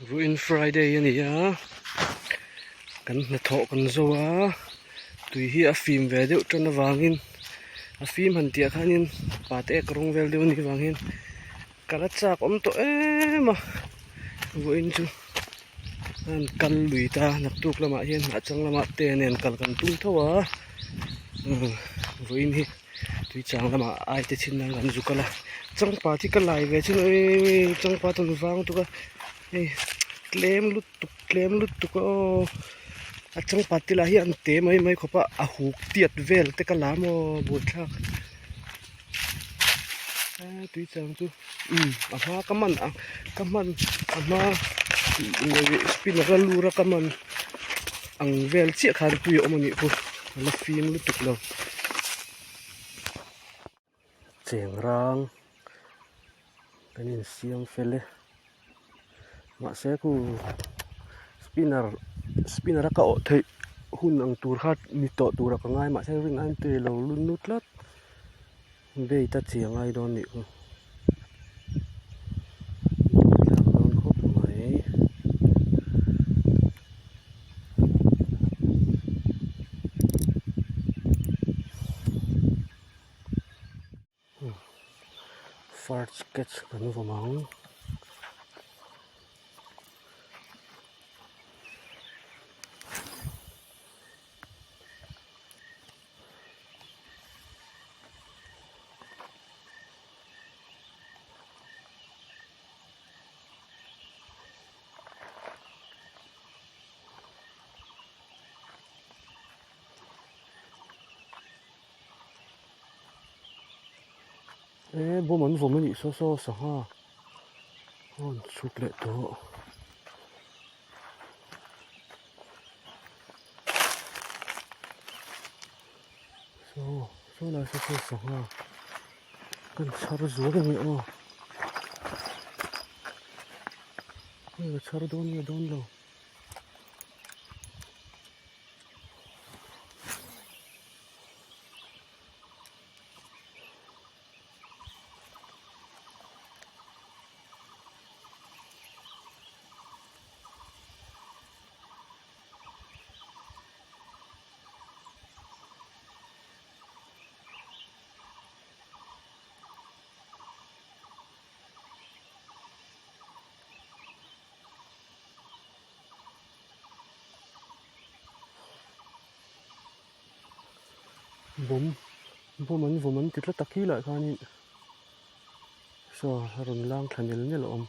Vawiin Friday a ni a, kan hnathawh kan zo a, tui hi a fim ve deuh tan avangin a fim han tih ah khanin pate ek rawng vel deuh a nih avangin ka la chak awm tawh em a, vawiin chu an kal lui ta naktuk lamah hian hnahchang lamah te nen kal kan tum tho a, vawiin hi. Tui chang lamah ai te chin nan kan zu kal a changpat hi ka lai ve chin awii changpat an vang tuk a hei tlem lutuk tlem lutuk a aw a changpat te lah hi an te mai mai khawp a a huk tiat vel te ka la maw buaithlak a tui chang chu umm a hma ka man a ka hman a hma spinner a lur a ka man ang vel chiah khan tui a awm a nih chu a la fim lutuk lo. Cheng rang kan insiam fel e mahse khu spinner spinner a ka awh theih hun ang tur kha ni tawh tura ka ngai mahse rin aiin tui a lo lut nut tlat. Bait a chiang ai dawn nih chu thlak dawn khawp mai first catch kan vawm ang. E bawm an vawm a nih saw saw sangha a rawn chhuk leh tawh. Saw saw lai saw saw sangha kan chhar zual a ni aw hei ka chhar dawn nge dawn lo. Bawm bawm an vawm an ti tlat a khi lah khanin saw a rawn lang thla nel nel a awm.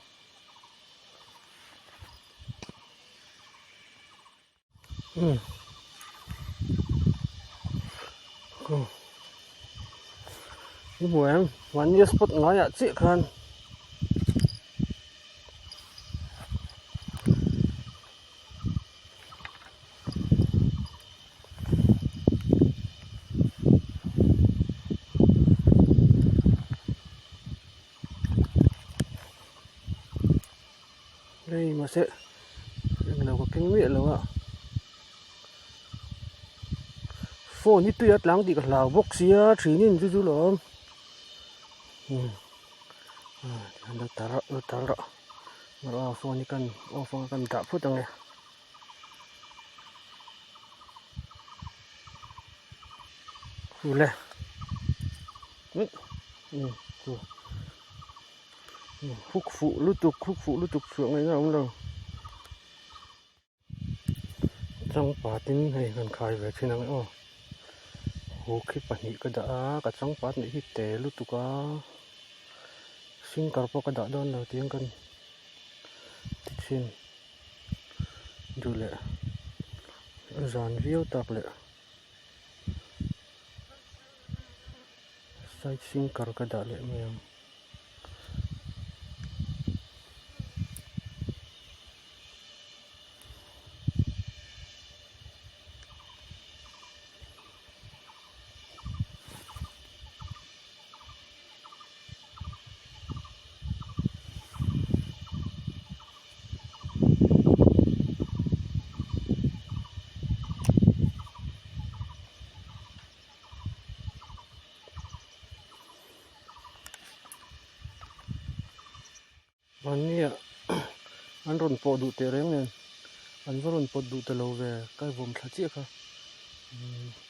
I hmu em mahni a spot ngaiah chiah khan hei mahse englo ka keng miah lo a phone hi tui a tlang tih ka hlau bawk sia thinin chu chu lawm umm lo tar lo tar rawh rawh a phone hi kan off anga kan dah phut ang e. Ule umm chu huk fuh lutuk huk fuh lutuk chhuah ngaihna a awm lo changpatin hei han khai ve thin ang e aw huk hi pahnih ka dah a ka changpat nih hi te lutuk a sinker pawh ka dah dawn lo tiang kan ti thin duh leh zan viau tak leh. Side sinker ka dah leh mai ang. An rawn pawh duh teh reng nen an va rawn pawt duh ta lo ve ka vawm thla chiah kha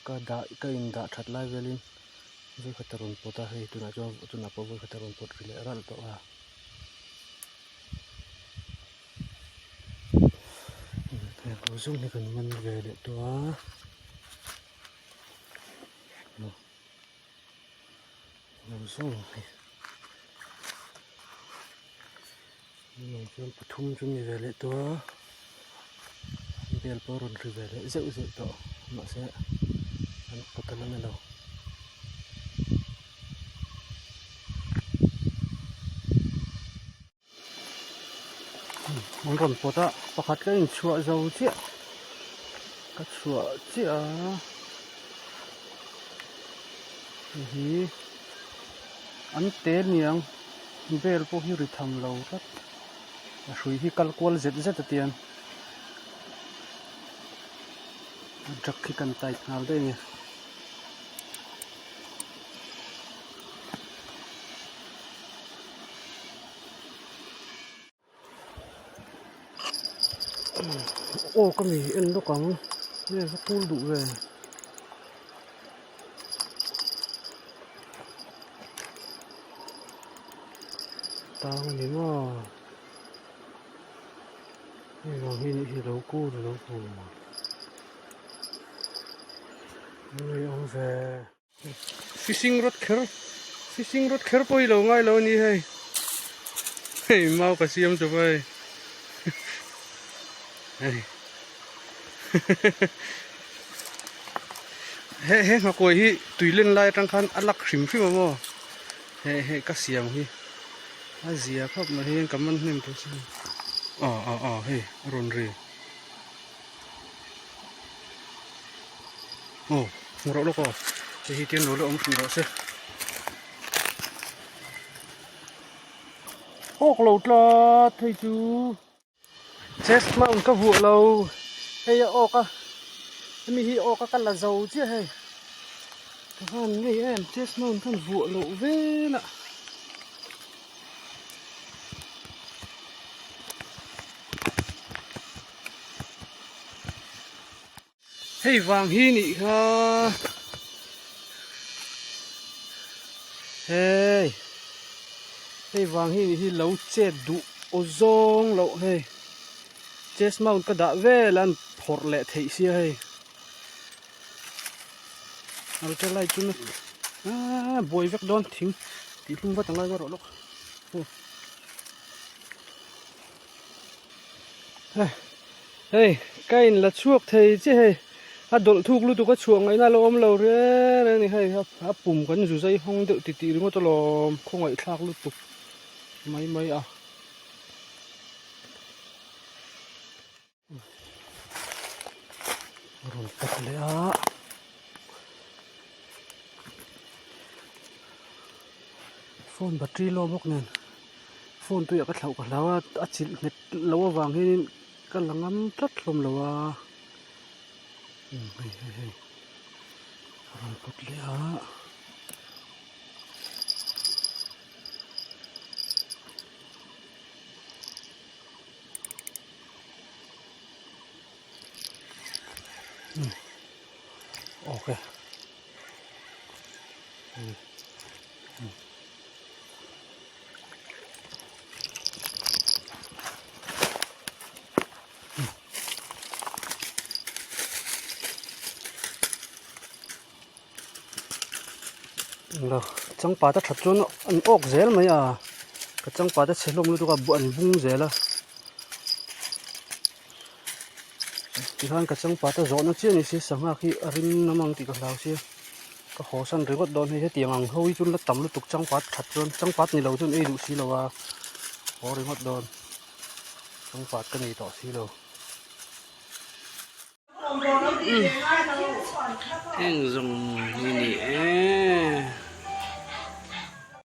ka dah ka in dah that lai velin vawikhat a rawn pawt a hei tunah chuan tunah pawh vawikhat a rawn pawt ri leh ralh tawh a. Heng ho zawng hi kan man ve leh tawh a. Chuan pathum chu ni ve leh tawh a bel pawh a rawn ri ve leh zeuh zeuh tawh mahse an pawt a la ni lo. An rawn pawt a pakhat ka inchhuah zo chiah ka chhuah chiah a hei hi an te niang bel pawh hi ri tham lo tlat a hrui hi kal kual zet zet a tiang a truck hi kan tight nghal daih a ni. Aw ka mi en lawk ang nge va kul duh ve tang a ni maw hei vang hi nih hi lo kul lo kul nge awm ve. Fishing rod kher fishing rod kher pawh hi lo ngai lo a ni hei hei mau ka siam chawp a hei hei he he nghakuai hi tui len lai atang khan a lak hrim hrim a maw he he ka siam hi a zia khawp mai hian ka man hnem tur sin aw aw aw hei a rawn ri. Aw hmu rauh lawk aw hei hi tian lo la awm hrih rawh se awk lo tlat hei chu chest mount ka vuah lo hei a awk a hemi hi awk a ka la zo chiah hei ka van ngei em chest mount khan vuah loh vel ah. Hei vang hi nih kha hei hei vang hi nih hi lo chet duh aw zawng loh hei chest mount ka dah vel a an phawrh leh theih sia hei ultra light chu aaa buai vek dawn thing tih hlum vat angai rawh lawk hei ka in la chhuak thei che hei a dawlh thuk lutuk a chhuah ngaihna lo awm lo reng reng a ni hei a pum kan zu zai hawng deuh titih ringawt alawm khawngaih thlak lutuk mai mai a. Rawn pawt leh a phone battery low bawk nen phone tuiah ka thlauh ka hlau a a chilh nghet loh avang hianin ka la ngam tlat hlawm lo a hei hei hei rawn pawt leh a. Ok Englo changpat a that chuan an awk zel mai a ka changpat a chhe hlawm lutuk a an bung zel a tikhan ka changpat a zawhna chiah ni si sangha khi a ring nam ang tih ka hlau sia ka haw san ringawt dawn hei hetiang ang ho hi chu la tam lutuk changpat that chuan changpat ni lo chuan ei duh si lo a haw ringawt dawn changpat ka nei tawh si lo. Heng zawng hi ni e.